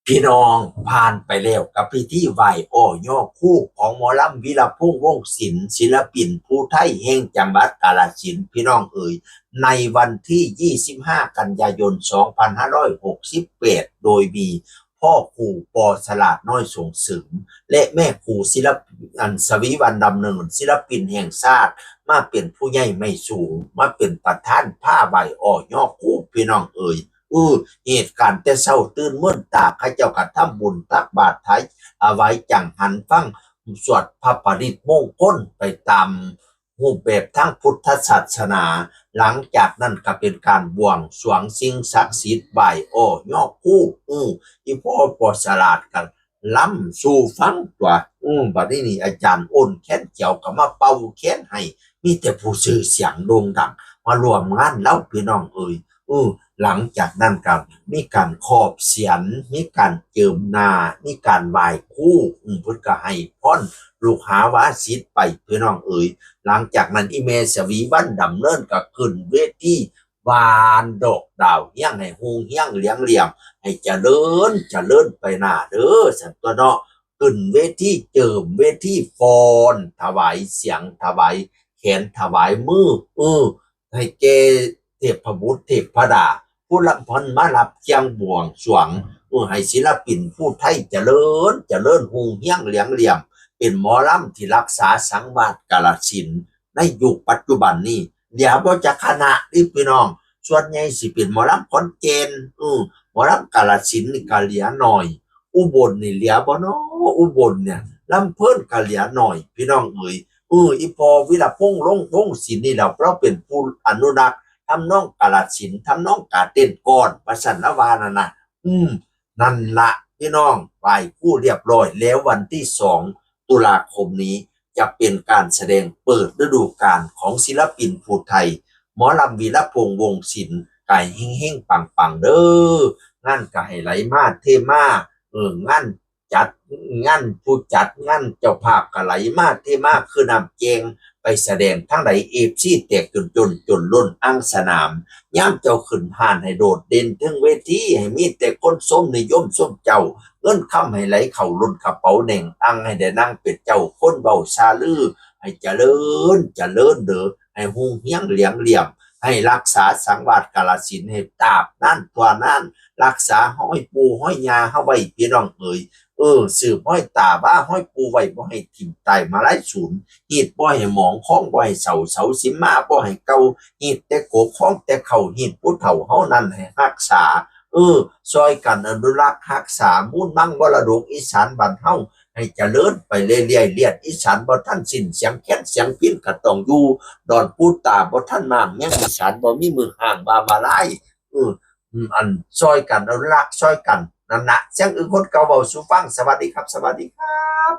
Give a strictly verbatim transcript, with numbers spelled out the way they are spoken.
พี่น้อง ผ่านไปแล้วกับพิธีไหว้อ้อย้อครูของหมอลำวีรพงษ์ วงศ์ศิลป์ ศิลปินผู้ไทยแห่งจังหวัดกาฬสินธุ์ พี่น้องเอ๋ย ในวันที่ ยี่สิบห้า กันยายน สองพันห้าร้อยหกสิบแปด โดยมีพ่อครู ป.ฉลาด น้อยส่งเสริม และแม่ครู ศิลปอัน สวีวรรณ ดำเนิน ศิลปินแห่งชาติ มาเป็นผู้ใหญ่ไม้สูง มาเป็นประธานพาไหว้อ้อย้อครู พี่น้องเอ๋ย เออ เหตุการณ์แต่เช้าตื่นมืนตา เขาเจ้าก็ทำบุญตักบาตรไทย เอาไว้จังหันฟังสวดพระปริตรมงคลไปตามรูปแบบทางพุทธศาสนา หลังจากนั้นก็เป็นการบวงสรวงสิ่งศักดิ์สิทธิ์ ไหว้อ้อย้อครู อือ อีพ่อ ป.ฉลาด ก็ลำสู่ฟังตัว อืม บัดนี้นี่อาจารย์โอนแคนเขียวก็มาเป่าแคนให้ มีแต่ผู้ชื่อเสียงโด่งดัง มาร่วมงานลำ พี่น้องเอ๋ย อือ หลังจากนั้นก็มีการขอบเสียร มีการเจิมหน้า มีการไหว้ครู อืม เพิ่นก็ให้พรลูกหาว่าศิษย์ไป พี่น้องเอ๋ย หลังจากนั้นอีแม่สวีวรรณ ดำเนินก็ขึ้นเวที บานดอกดาวเรือง ให้ฮุ่งเรืองเหลืองเหลี่ยม ให้เจริญเจริญไปหน้าเด้อ ซั่นตั๊วเนาะ ขึ้นเวทีเจิมเวทีฟ้อน ถวายเสียง ถวายแขน ถวายมือ เออ ให้แก่เทพบุตรเทพดา ผู้รับพรมารับเคียงบวงสรวง เออ ให้ศิลปินผู้ไทยเจริญเจริญ ฮุ่งเรืองเหลืองเหลี่ยม เป็นหมอลำที่รักษาสังวาสกาฬสินธุ์ ในยุคปัจจุบันนี้ เหลือบ่จักคณะนี่พี่น้อง ส่วนใหญ่สิเป็นหมอลำขอนแก่น เออ หมอลำกาฬสินธุ์นี่ก็เหลือหน่อย อุบลนี่เหลือบ่น้อ อุบลเนี่ย ลำเพลินก็เหลือหน่อย พี่น้องเอ๋ย เออ อีพ่อวีรพงษ์ ลง วงศ์ศิลป์นี่แหละ เราเป็นผู้อนุรักษ์ทำนองกาฬสินธุ์ ทำนองกาเต้นก่อน ว่าซั่นละว่านั่นนะ อืม นั่นละพี่น้อง ไหว้ครูเรียบร้อยแล้ว วันที่ สอง ตุลาคมนี้ จะเป็นการแสดงเปิดฤดูกาลของศิลปินผู้ไทย หมอลำวีรพงษ์ วงศ์ศิลป์ ก็ให้เฮงๆ ปังๆ เด้อ งานก็ให้ไหลมาเทมา เออ งานจัด งานผู้จัด งานเจ้าภาพก็ไหลมาเทมา คือน้ำแกง ไปแสดงทางใด เอฟซี แตกจนจน จนล้นอังสนาม ยามเจ้าขึ้นฮ้านให้โดดเด่นเทิงเวที ให้มีแต่คนชมนิยมชมเจ้า เงินคำให้ไหลเข้าล้นกระเป๋าแน่งอัง ให้ได้นั่งเป็นเจ้าคนเว้าซาลือ ให้เจริญเจริญเด้อ ให้ฮุ่งเรืองเหลืองเหลี่ยม ให้รักษาสังวาสกาฬสินธุ์ ให้ตราบนานทั่วนาน รักษาฮ้อยปู่ฮ้อยย่าเฮาไว้ พี่น้องเอ๋ย เออ สืบฮ้อยตาว่าฮ้อยปู่ไว้ บ่ให้ถิ่มตายมาลายสูญ ฮีดบ่ให้หมอง คองบ่ให้เศร้า เสาสิมาบ่ให้เก่า ฮีดแต่กก คองแต่เค้า ฮีดผู้เฒ่าเฮานั้นให้รักษา เออ ซ่อยกันอนุรักษ์รักษามูลมังมรดกอีสานบ้านเฮา ให้เจริญไปเรื่อยๆ เลียดอีสานบ่ทันสิ้น เสียงแคนเสียงพิณก็ต้องอยู่ ดอนปูตาบ่ทันมาง แมงอีสานบ่มีมื้อฮ้าง ว่ามาลาย เออ อืม อันซ่อยกันอนุรักษ์ซ่อยกัน นั่นนะ เสียงอึ่งคนเก่าเว้าสู่ฟัง สวัสดีครับ สวัสดีครับ